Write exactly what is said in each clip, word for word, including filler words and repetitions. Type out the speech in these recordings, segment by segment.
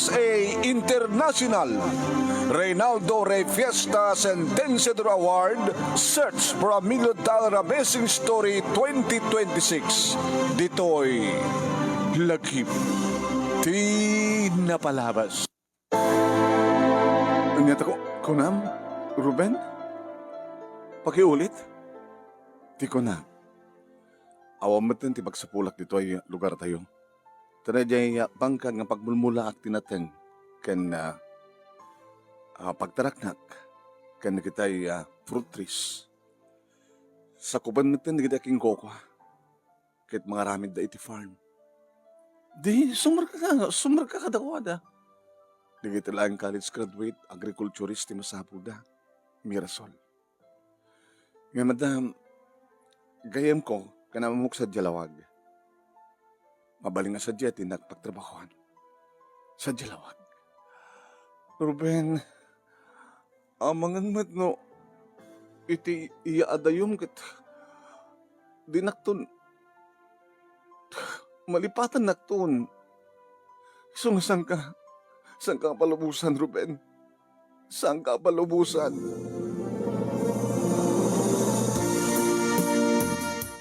A International, Reynaldo Rey Fiesta Sentenciador Award, Search for a Million Dollar Amazing Story twenty twenty-six. Ditoy Lagip ti Napalabas. Ania ta ko, kunam, Ruben? Pakiulit? Ti kunam. Awan metten ti pagsapulak ditoy lugartayo. Ta daydiay, ah, bangkag nga pagmulmulaak ti nateng ken, ah, ah, pagtaraknak ken dagitay, ah, fruit trees. Sakuben metten dagiti akingkokua ket mangaramidda iti farm. Di, sumarka ka, sumarka kadakuada. Dagiti laeng college graduate, agriculturist ti masapulda. Mirasol. Nga, madam, gayyemko, kanamok sadiay lawag. Mabalin nga sadiay ti nagpagtrabahoan. Sadiay lawag. Ruben, amangan met no iti iya adayom ket dinakton malipatannakton. Isu nga sangka, sangka palubosan, Ruben. Sangka palubosan.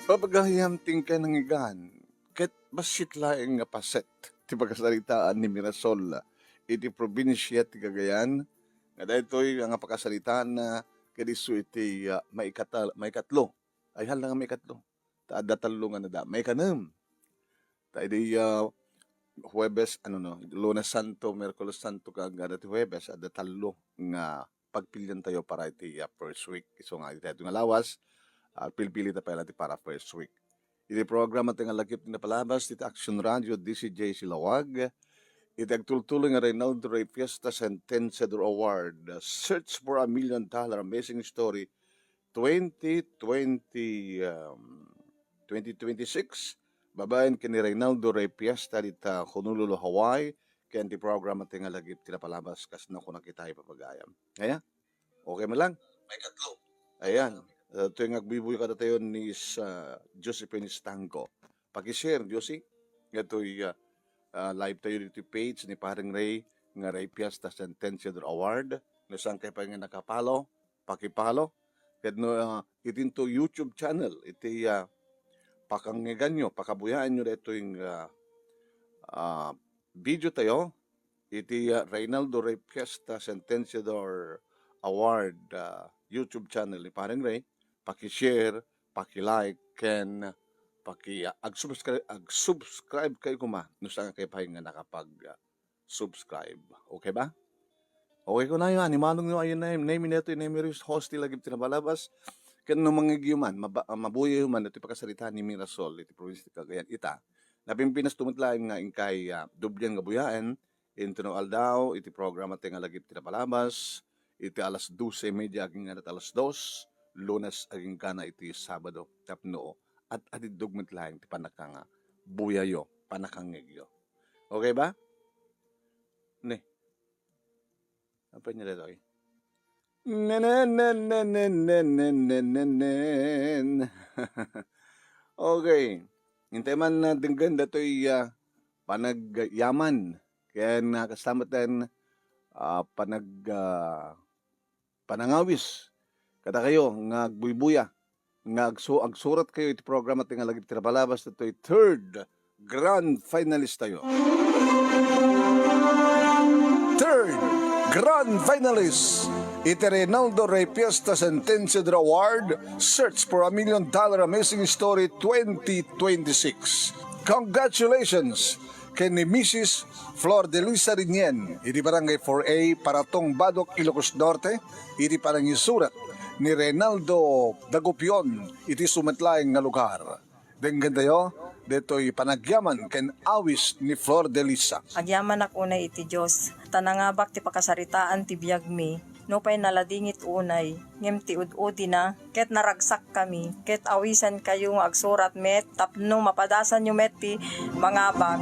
Papagayam ti inkay nangngegan, ket bassit laeng nga paset ti pakasaritaan ni Mirasol iti probinsia ti Cagayan, nga daytoy nga pakasaritaan, ah, ket isu iti, ah, maikata-, maikatlo. Ay, hala nga maikatlo. Ta adda tallo nga nada. Maikanem. Ta idi, ah, Huwebes, ano no, Lunes Santo, Miyerkules Santo, kag adda ti Huwebes, adda tallo nga pagpiliantayo para iti, ah, first week. Isu nga iti daytoy nga lawas, ah, pilpili ta pay la ti para first week. Iti programa ti nga Lagip ti Napalabas, iti Action Radio, D C J C Lawag, iti agtultuloy nga Reynaldo Rey Fiesta Sentenciador Award, Search for a Million Dollar Amazing Story, twenty twenty, um, twenty twenty-six, babaen ken ni Reynaldo Rey Fiesta dita Honolulu, Hawaii, ken ti programa ti nga Lagip ti Napalabas, kasno kuna kita ipapagayam. Aya? Okay man lang? May katlo. Ayan. Uh, ito yung agbuybuyo kadatayon ni sa Josephine Stanco. Pakishare, Josie. Ito yung, uh, uh, live tayo dito page ni Pareng Ray, nga Ray Fiesta Sentenciador Award. No saan kayo pa nga nakapalo, pakipalo. Ket no, ah, itinto YouTube channel, iti, ah, pakangngeganyo, pakabuyaanyo daytoy nga, ah, video tayo, iti, ah, Reynaldo Rey Fiesta Sentenciador Award, ah, YouTube channel ni Pareng Ray, paki-share, paki-like, ken paki-, ah, ag-subscribe, ag-subscribe kayo kuma no saan kayo pa nga nakapag, ah, subscribe. Okay ba? Okay ko na yun. Animalong nyo ayun na yun. Name nito, name host ti Lagip ti Napalabas. Ken no mangigyo man, maba-, ah, mabuya man iti pakasaritaan ni Mirasol iti probinsya ti Cagayan. Ita, napimpinas tumutlaeng nga inkay, ah, dublian nga buyaen, inton aldaw, iti programa ti nga Lagip ti Napalabas, iti alas doce y media agingga iti alas dos, Lunes agingga iti Sabado, tapno at adiddog met laeng ti pannaka nga buyayo, pannakangngegyo. Okay ba? Ne. Apa niya dito, eh? Nenen, nenen, nenen, nenen, nenen, nenen. Okay. Hintay man na denggen datoy, ah, panagyaman. Kaya nga kasama ten, ah, panag-, ah, panangawis. Kada kayo nga agbuybuya, nga agsu-, agsurat kayo iti programa ti nga Lagip ti Napalabas, datoy third grand finalist tayo. Third grand finalist iti Reynaldo Rey Fiesta Sentenciador Award, Search for a Million Dollar Amazing Story twenty twenty-six. Congratulations ken ni Missus Flor de Luisa Rinien, iti Barangay four A, Paratong, Badoc, Ilocos Norte, iti panangisurat ni Reynaldo Dagupion iti sumatlaeng nga lugar. Denggen tayo, detoy panagyaman ken awis ni Flor de Luisa. Agyamanak unay iti Dios, ta nangabak ti pakasaritaan ti biagmi. Nupay naladingit unay, ngem ti ud-udina, ket naragsakkami, ket awisankayo nga agsurat met tapno mapadasanyo met ti mangabak.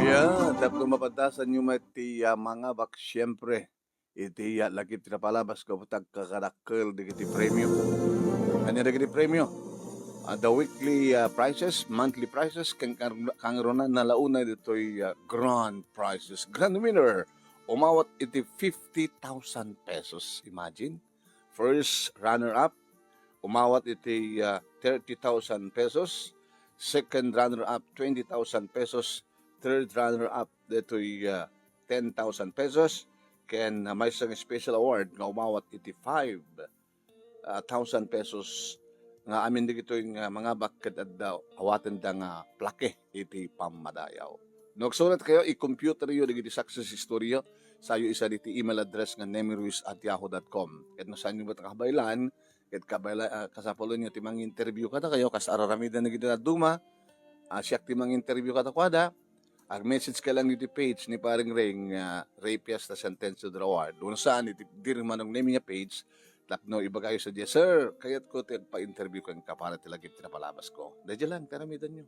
Ya, tapno mapadasanyo met ti, ah, mangabak, siyempre, iti, ah, Lagip ti Napalabas, gapu ta agkakadakkel dagiti premio. Ania dagiti premio? Ah, the weekly, ah, prizes, monthly prizes, ken kar-, kangruna nalauna ditoy, ah, grand prizes. Grand winner, umawat iti fifty thousand pesos. Imagine. First runner-up, umawat iti, ah, thirty thousand pesos. Second runner-up, twenty thousand pesos. Third runner-up, ditoy, ah, ten thousand pesos. Ken, ah, maysa nga special award nga umawat iti five ah, thousand pesos nga amin dagitoy nga mangabak ket adda awatenda nga plake iti pammadayaw. No agsurat kayo, i-computer yo dagiti success story yo, sayo isad iti email address nga nemiruiz at yahoo dot com. Ket no saanyo met kabaylan, ket kabayla-, ah, kasapulenyo ti manginterview kadakayo, kas araramiden dagiti dadduma, ah, siak ti manginterview kadakuada, ag-message ka lang iti page ni Paring Ring, ah, Ray Fiesta Sentencio de la Ward. Wenno saan iti Dear Manong Nemi nga page, tapno ibagayo sadiay, "Sir, kayatko ti agpa-interview kenka para ti lagip ti napalabasko." Daydiay lang, ti aramidenyo.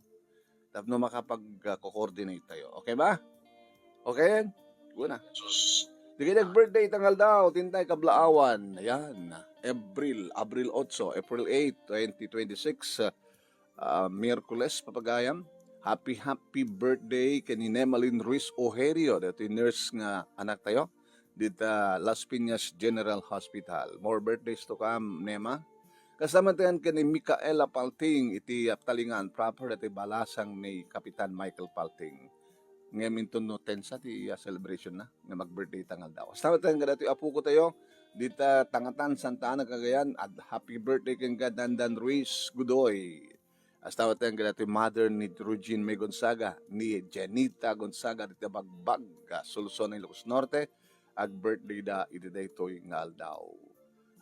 Tapno makapag, ah, co-coordinate tayo. Okay ba? Okay? Una. Sus. Dagiti nag-birthday ita nga aldaw, ti intay kablaawan. Ayan. Abril, Abril otso, April eight, twenty twenty-six. Ah, Miyerkules, papagayam. Happy, happy birthday ken ni Nemalin Ruiz Ojerio, daytoy nurse nga anak tayo, dita Las Piñas General Hospital. More birthdays to come, Nema. Kasama tayo ken ni Micaela Palting, iti, ah, Talingan proper, daytoy balasang ni Kapitan Michael Palting. Ngem inton no tensa ti, ah, celebration na, nga mag-birthday ta nga aldaw. Hasta met kadatoy apo ko tayo, dita Tangatan, Santa Ana, Cagayan, at happy birthday kenka, Dandan Ruiz Godoy. Hasta met kadatoy mother ni Rugin May Gonzaga, ni Janita Gonzaga, dita Bagbag, ah, Solsona, Ilocos Norte, ag-birthday da iti daytoy nga aldaw.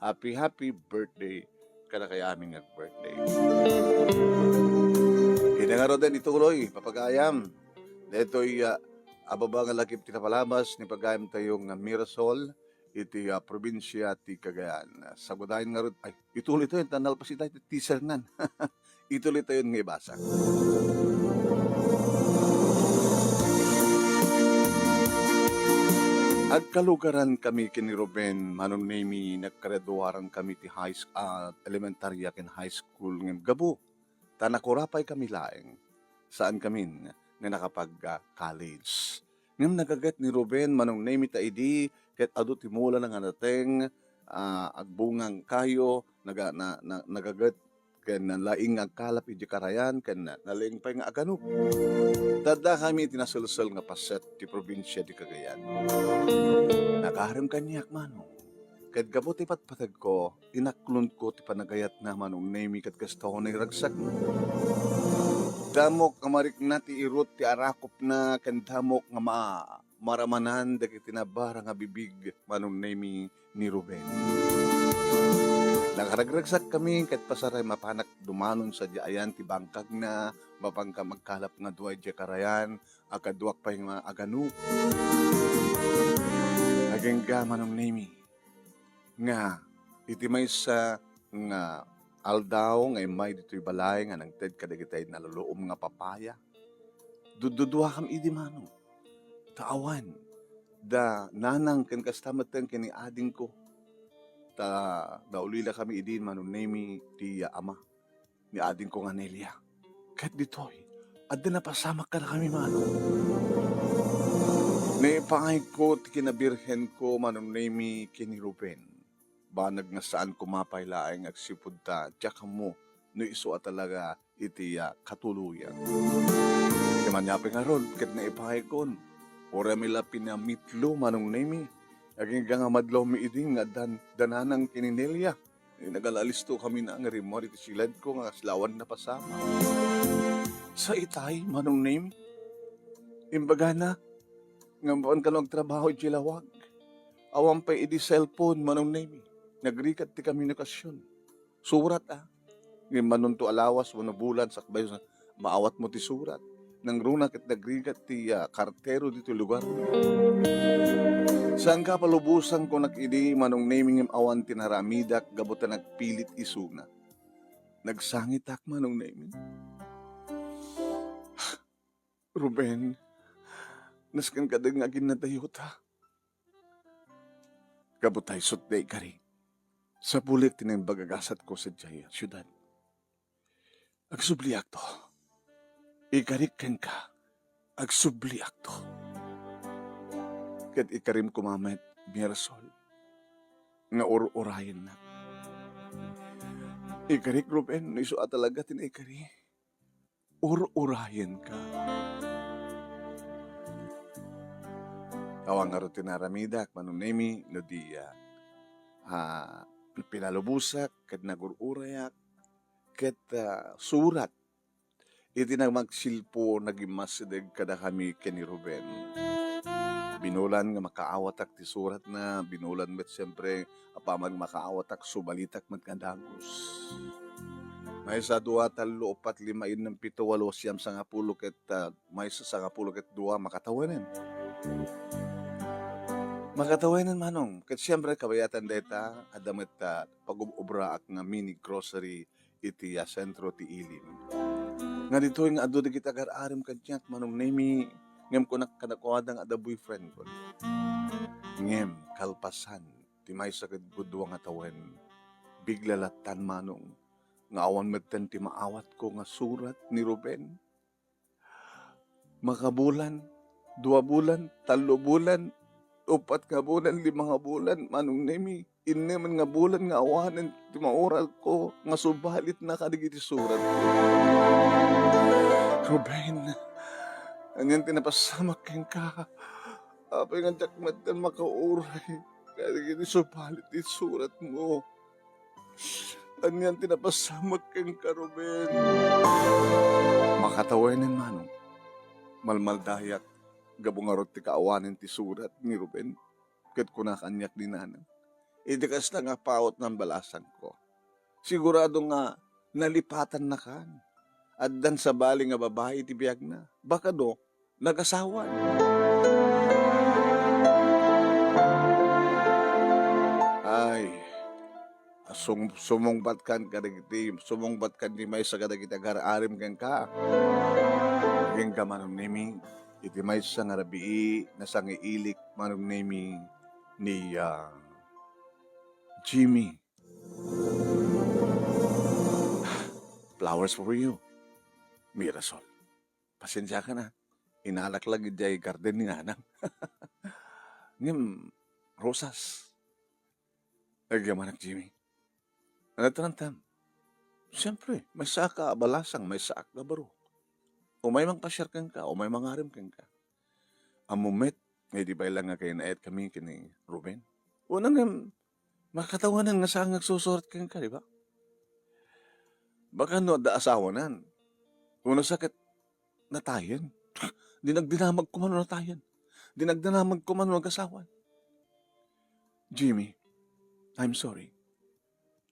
Happy, happy birthday kadakayo amin nga ag-birthday. Iti ngaruden ituloy, papagayam. Daytoy, ah, ababa nga lagip ti napalabas ni pagayam tayo nga Mirasol iti, ah, probinsia ti Cagayan. Sagudayen ngarud, ay, ituloy tayo, ta nalpas ita ti teaser nan. Ituloy tayo nga ibasa. Agkalugaran kami ken ni Ruben, Manong Nemi, nagkaraduaran kami ti high sch-, ah, elementarya ken high school ngem gapu ta nakurapay kami laeng. Saan kamin nga nakapag, ah, college. Ngem nagaget ni Ruben, Manong Nemi, ta idi ket adu ti mulana nga nateng, ah, agbunga kayo, naga-, na-, na-, nagaget ken nalaing nga agkalap idiay karayan, ken na-, nalaing pay nga aganok. Ta addakami iti naselsel nga paset ti probinsia ti Cagayan. Nagarem kaniak, Manong. Ket gapu ti patpategko, inaklonko ti panagayatna, Manong Nemi, ket kasta unay ragsakna. Damok nga marikna ti irut ti arakopna, ken damok nga ma-, maramanan dagiti nabara nga bibig, Manong Nemi, ni Ruben. Nakaragragsakkami ket pasaray mapanak dumanon sadiay ayan ti bangkagna, mapanka magkalap nga dua idiay karayan, a kaduak pay nga aganok. Agingga, Manong Nemi, nga iti maysa nga aldaw nga immay ditoy balay nga nangted kadagitay naluluom nga papaya. Dudduduakam idi, Manong. Ta awan, da nanang ken kasta metten ken ni adingko. Ta naulila kami idi, Manong Nemi, ti ama ni adingko nga Nelia. Ket ditoy, adda napasamak kadakami, Manong. Naipaayko ti kinabirhenko, Manong Nemi, ken ni Ruben. Banag nga saan ko mapay laeng agsipud ta diak ammo no isu a talaga iti, ah, katuloyan. Ti maniapay ngarud ket naipaykon, uray mi la pinamitlo, Manong Nemi. Agingga nga madlawmi idi nga addan dananang ken ni Nelia. Nagalaalisto kami na nga rimmuar iti siledko nga kasla awan napasamak. Sa itay, Manong Nemi. Imbagana, nga mapan kano agtrabaho iti lawag. Awan pay idi cellphone, Manong Nemi. Nagrigat ti komunikasion. Surat, a. Ngem manunto a lawas wenno bulan sakbay sa maawatmo ti surat. Nangruna ket nagrigat ti, ah, kartero ditoy lugar. Saan ka palubosanko nak idi, Manong Nemi, ngem awan ti naramidak gapu ta nagpilit isuna. Nagsangitak, Manong Nemi. Ruben, nasken kadagna aginnadayota. Gapu ta isut' da ikari, sapulik ti naimbag a gasatko sadiay a siudad. Agsubliakto. Ikarik kenka, agsubliakto. Ket ikarim koma met, Mirasol, nga ur-urayennak. Ikarik, Ruben, no isu a talaga ti naikari, ur-urayenka. Awan ngarud ti naramidak, Manong Nemi, no di, ah, ah, pinalubosak ket nagur-urayak ket, ah, surat iti nagmagsilpo, nagimmasideg kadakami ken ni Ruben. Binulan nga makaawatak ti suratna, binulan met siempre, apaman makaawatak, subalitak met nga dagus. Maysa, dua, tallo, upat, lima, innem, pito, walo, siam, sangapulo ket, ah, maysa, sangapulo ket dua, makatawenen. Makatawenen, Manong. Ket siempre, kabayatan dayta, adda met, ah, pagub-ubraak nga mini grocery iti, ah, sentro ti Ilim. Nga ditoy nga adu dagiti agar-arim kaniak, Manong Nemi, ngem kunak kadakuada nga adda boyfriend ko. Ngem kalpasan ti maysa ket dua nga tawen, bigla lattan, Manong, nga awan metten ti maawatko nga surat ni Ruben. Makabulan, dua bulan, tallo bulan, upat nga bulan, lima nga bulan, Manong Nemi, innemen nga bulan nga awanen ti mauralko nga subalitna kadagiti surat. Ruben, anian ti napasamak kenka? Apay nga diak metten makauray kadagiti subalit ti suratmo? Anian ti napasamak kenka, Ruben? Makatawenen, Manong. Malmaldayak gapu ngarud ti kaawanen ti surat ni Ruben. Ket kuna kaniak ni Nanang, iti kasta nga paut nga balasangko, sigurado nga nalipatannakan. Addan sabali nga babai iti biagna. Baka no, nagasawan. Ay, sum-, sumungbatkan kadagiti, sumungbatkan ti maysa kadagiti agar-arim kenka. Kenka, Manong Nemi, iti maysa nga rabii, nasangiilik, Manong Nemi, ni, ah, Jimmy. Flowers for you, Mirasol. Pasensiakan, ah. Inalak lang idiay garden ni Nanang. Ngem, rosas. Agyamanak, Jimmy. Ania ti rantam? Siempre, maysaak a balasang, maysaak a baro. Umay mangpasiar kenka, umay mangarim kenka. Ammom met, nga idi pay lang nga kinayatkami ken ni Ruben. Una ngem, makatawanan nga saan nga agsusurat kenka, di ba? Baka no adda asawanan. Wenno sa ket natayen. Dinagdinamag ko man no natayen. Dinagdinamag ko man no nagasawan. Jimmy, I'm sorry.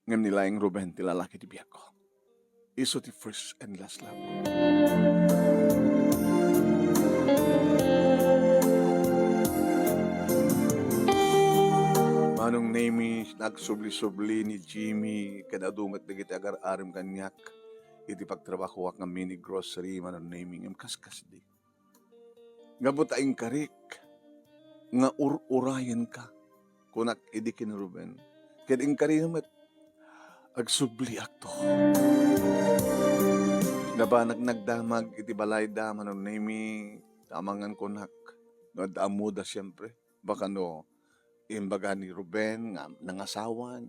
Ngem ni laeng Ruben ti lalaki ti biagko. Isu ti first and last love ko. Manong Nemi, nagsubli-subli ni Jimmy, ken adu met dagiti agar-arim kaniak iti pagtrabahoak nga mini grocery, Manong Nemi, ngem kaskasdi. Gapu ta inkarik nga ur-urayenka, kunak idi ken Ruben. Ket inkari met, agsubliakto. Nabanag nagdamag iti balayda, Manong Nemi, ta amangan kunak no adda ammoda, siempre. Baka no imbaga ni Ruben nga nangasawan.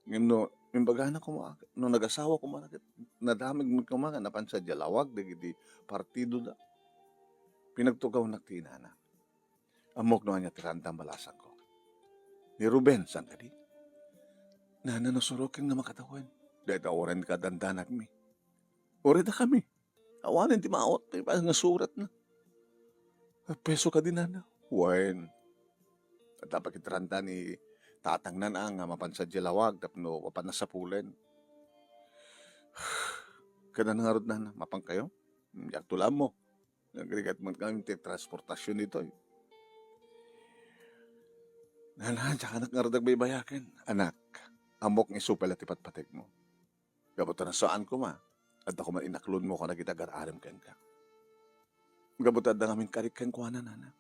Ngem no imbagana koma, no nagasawa koma, ket nadamag met koma nga napan sadiay lawag dagiti partidoda. Pinagtugawnak ti inana. Ammok no ania ti rantam, balasangko. Ni Ruben, saan kadi? Nana, no suroken nga makatawen. Dayta uray kadandanagmi. Uray dakami. Awanen ti maawat pay nga suratna. Peso kadi, Nana? Wen. Adda pakitranta ni tatangna nga mapan sadiay lawag tapno mapan nasapulen. Kada na ngarud, Nana, mapan kayo? Diak to la ammo. Nagrigat man kami ti transportasyon ditoy. Nana, diak ngarud agbaybayaken. Anak, ammok nga isu pay la ti patpategmo. Gapu ta no saan koma, adda koma inaklonmo kadagiti agar-arim kenka. Gapu ta adda ngamin karik kenkuana, Nana.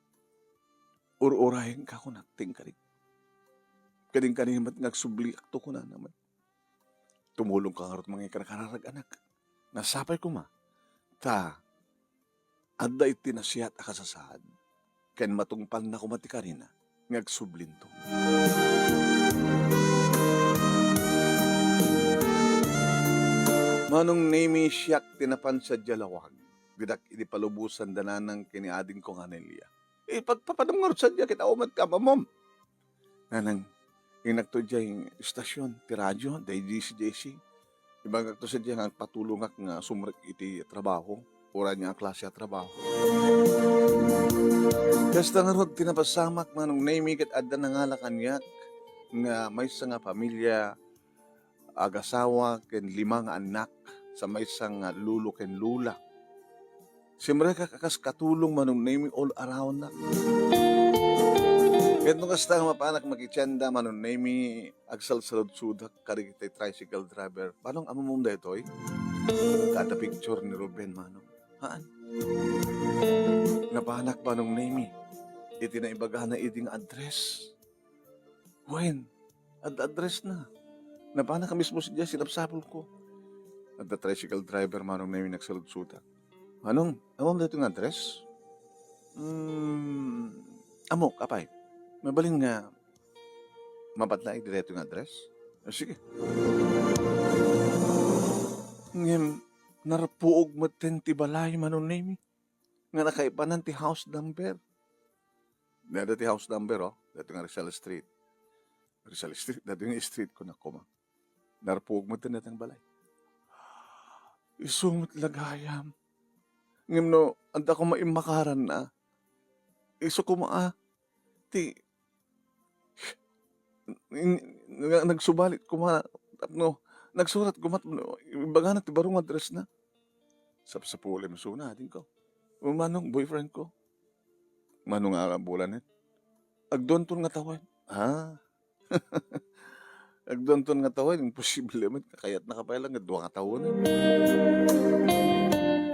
Ur-urayenka, kunak ti inkarik. Ket inkari met nga agsubliakto, kunana met. Tumulongka ngarud mangikarkararag, anak. Nasapay koma ta adda iti nasiat a kasasaad, ken matungpalna koma ti karina nga agsublinto. Manong Nemi, siak ti napan sadiay lawag. Diak idi palubosan da nanang ken ni adingko nga Nelia. Ipagpapadam ngarud sadiay ket awan met kamamom. Nanang, inakto diay istasyon ti radio, diay D C J C. Ibagakto sadiay nga agpatulongak nga sumrek iti trabaho, uray ania a klase a trabaho. Kasta ngarud ti napasamak, Manong Nemi, ket adda nangala kaniak nga maysa nga pamilia, agasawa ken lima nga annak, sa maysa nga lolo ken lola. Simrekak a kas katulong, Manong Nemi, all around na. Ket no kasta nga mapanak makitienda, Manong Nemi, agsalsaludsodak kadagiti tricycle driver. Manong, ammom daytoy? Kada picture ni Ruben, Manong. Haan? Napanak, Manong Nemi, iti naibagana idi nga address. Wen, adda address na. Napanak a mismo sadiay, sinapsapulko. Adda tricycle driver, Manong Nemi, nagsaludsodak. Manong, ammom daytoy nga address? Hmm, ammok, apay. Mabalin nga mabat laeng daytoy nga address? Ah, sige. Ngem, narpuog metten ti balay, Manong Nemi, nga nakaipanan ti house number. Daytoy ti house number, oh. Daytoy nga Rizal Street. Rizal Street, daytoy nga street ko na koma. Narpuog metten daytoy nga balay. Isu met la gayam. Ngem no, adda koma immakaranna. Isu koma, ah, ti, in-, nga-, nagsubalit koma, tapno, nagsurat koma, tapno, ibagana ti baro nga address na. Sapsapulem isuna, adingko. O, Manong, boyfriend ko. Manong, a, bulanen. Agduanton nga tawen. Ah. Agduanton nga tawen, imposible met, kayatna ka pay lang, dua nga tawen.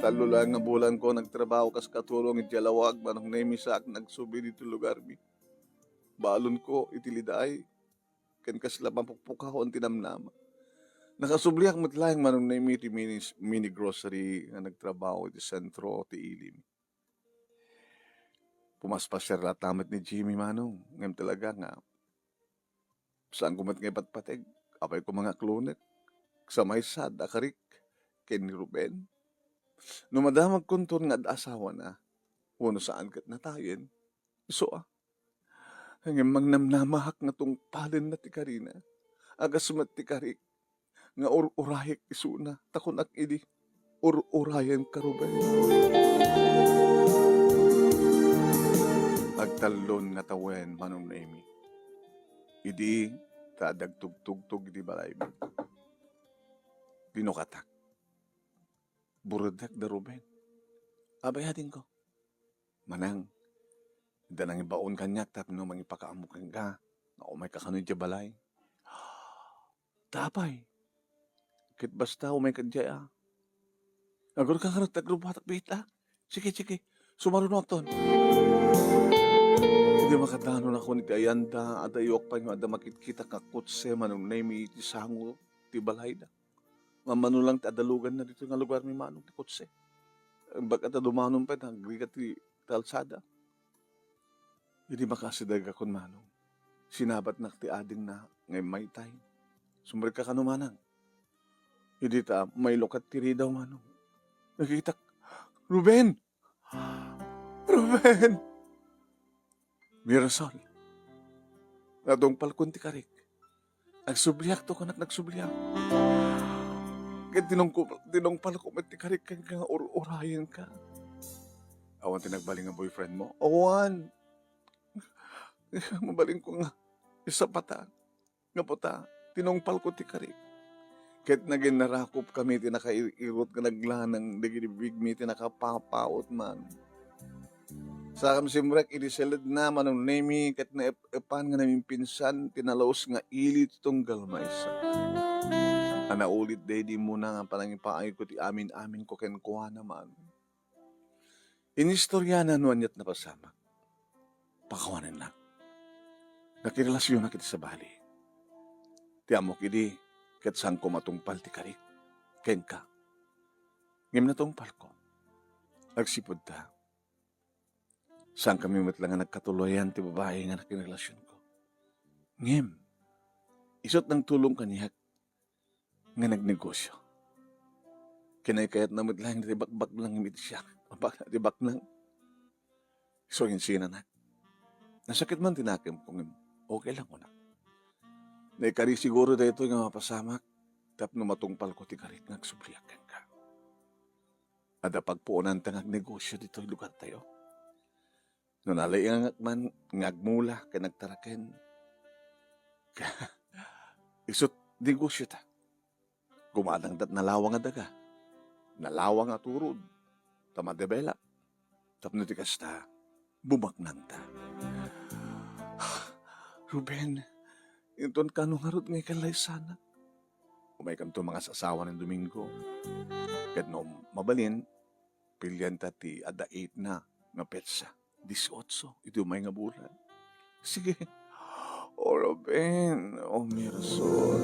Tallo laeng nga bulan ko nagtrabaho kas katulong iti lawag, Manong Nemi, saak nagsubi ditoy lugarmi. Balon ko iti liday, ken kasla mapukpukawan ti namnama. Nakasubliak met laeng, Manong Nemi, iti mini, mini grocery nga nagtrabaho iti sentro ti ilim. Pumaspasiar latta met ni Jimmy, Manong, ngem talaga nga saanko met nga ipatpateg. Apay ko mangaklonek sa maysa a karik ken ni Ruben. No madamagkonton nga adda asawana, wenno saan ket natayen, isu a. Ngem mangnamnamaak nga tungpalenna ti karina, a kas met ti karik nga ur-urayek isuna, ta kunak idi, "Ur-urayenka, Ruben." Agtallon nga tawen, Manong Nemi. Idi ta adda agtugtugtog iti balaymi, binukatak. Buredek da Ruben. Abayadinko. Manang, adda nangibaon kaniak tapno mangipakaammo kenka nga umayka kano idiay balay. Ta apay? Ket basta umayka idiay a. Agurka ngarud ti agrubbuatak biit a. Sige, sige. Sumarunokton. Idi makadanonakon iti ayanda, adayuak pay nga adda makitkitak nga kotse, Manong Nemi, iti sango ti balayda. Mammano lang ti adaluganna ditoy nga lugarmi, Manong, ti kotse. Imbag ta dumanon pay, nagrigat ti kalsada. Idi makasidegakon, Manong, sinabatnak ti adingna nga immaytay. Sumrekka kano, Manang. Idi ta mailukat ti ridaw, Manong, nakitak, "Ruben! Ruben!" Mirasol, natungpalkon ti karik. Agsubliakto, kunak, nagsubliak. Ket tinungko-, tinungpalko met ti karik kenka nga ur-urayenka. Awan ti nagbalin nga boyfriend mo? Awan. Mabalinko nga isapata. Gapu ta, tinungpalko ti karik. Ket naginnarakopkami ti nakair-irot nga naglanang dagiti bibigmi ti nakapapaut man. Sakam simrek idi siledna, Manong Nemi, ket naep-epan nga namimpinsan ti nalus nga ili ti tunggal maysa. A naulid daydi muna nga panangipaayko ti amin-aminko kenkuana man. Inistoriana no aniat napasamak. Pakawanennak. Nakirelasionak iti sabali. Ti ammok idi, ket saanko matungpal ti karik kenka. Ngem natungpalko. Agsipud ta, saankami met la nga nagkatuloyan ti babai nga nakinrelasionko. Ngem, isu't nagtulong kaniak nga nagnegosyo. Kinaykayatna met laeng ti bakbaknang ngem iti siak, bakla ti baknang. Isu insinana. Nasakit man ti nakemko ngem okay lang kunak. Naikari siguro daytoy nga mapasamak tapno matungpalko ti karik nga agsubliak kenka. Adda pagpuonanta nga agnegosyo ditoy lugartayo. No nalaingak man nga agmula ken agtaraken, isu't negosyota. Gumadangdat nalawang a daga, nalawang a turod, ta madevelop. Tapno ti kasta, bumaknangta. Ruben, inton kano ngarud nga ikallaysanak? Umaykanto mangas-asawa ni Domingo. Ket no mabalin, pilianta ti adda eight na nga petsa. Dieciocho iti umay nga bulan. Sige. O Ruben, o Mirasol.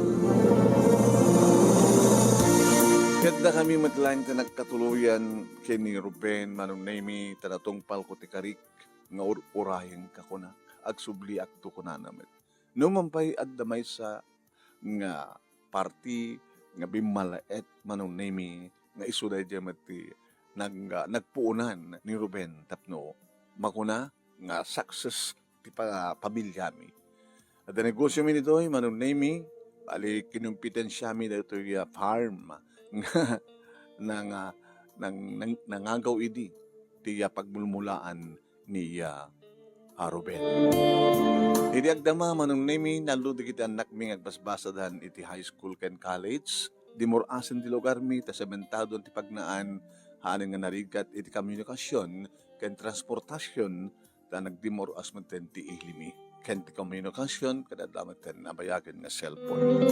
Ket dakami met laeng ti nagkatuloyan ken ni Ruben, Manong Nemi, ta natungpalko ti karik nga ur-urayenka kunak. Agsubliakto kunana met. Numan pay adda maysa nga parti nga bimmalaet, Manong Nemi, nga isu daydiay met ti nag-, nagpuonan ni Ruben tapno makuna nga success ti pa-, pamiliami. Adda negosyomi ditoy, Manong Nemi, bali, kinumpetensiami daytoy a farm nga nang-, nang-, nang-, nangagaw idi ti, ah, pagmulmulaan ni, ah, ah, Ruben. Idi agdama, Manong Nemi, nallo dagiti annakmi nga agbasbasadan iti high school ken college. Dimur-asen ti lugarmi, ta sementado ti pagnaan, haanenna nga narigat iti komunikasion ken transportasion, ta nagdimur-as metten ti ilimi ken ti komunikasion, ket adda metten nabayagen nga cellphone.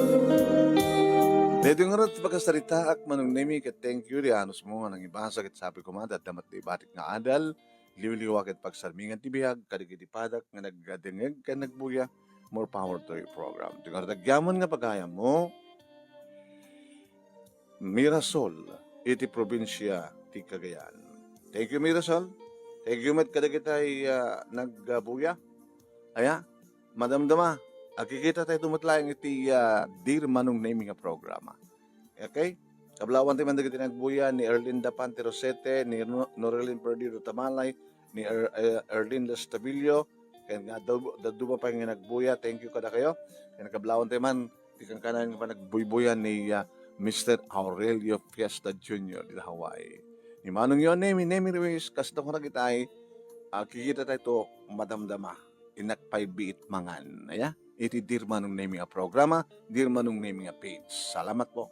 Daytoy ngarud ti pakasaritaak, Manong Nemi, ket thank you, ti anusmo nga nangibasa, ket sabi koma, adda met ti ibatik nga adal, liwliwa ket pagsarmingan ti biag kadagiti padak nga nagdengngeg ken nagbuya. More power to your program. Ti ngarud agyaman nga pagayammo, Mirasol, iti probinsia ti Cagayan. Thank you, Mirasol. Thank you met kadagiti, ah, nagbuya. Aya, madamdama, agkikita tayo met laeng iti, ah, Dear Manong Nemi nga programa. Okay? Kablawan tayo man dagiti nagbuya ni Erlinda Pante Rosete, ni No-, Norelin Perdido Tamalay, ni Er-, eh, Erlin Lestabillo, ken nga dadu-, dadduma pay nga nagbuya, thank you kadakayo. Ken kablawan tayo man, ti kankanayon nga panagbuybuyan ni, ah, Mister Aurelio Fiesta Junior dita Hawaii. Ni Manong Yon, Nemi, Nemi Ruiz, kas da ko nagitay, ah, kikita tayo to, madamdama. Innak pay biit mangan. Aya? Iti Dear Manong Nemi a programa, Dear Manong Nemi a page. Salamat po.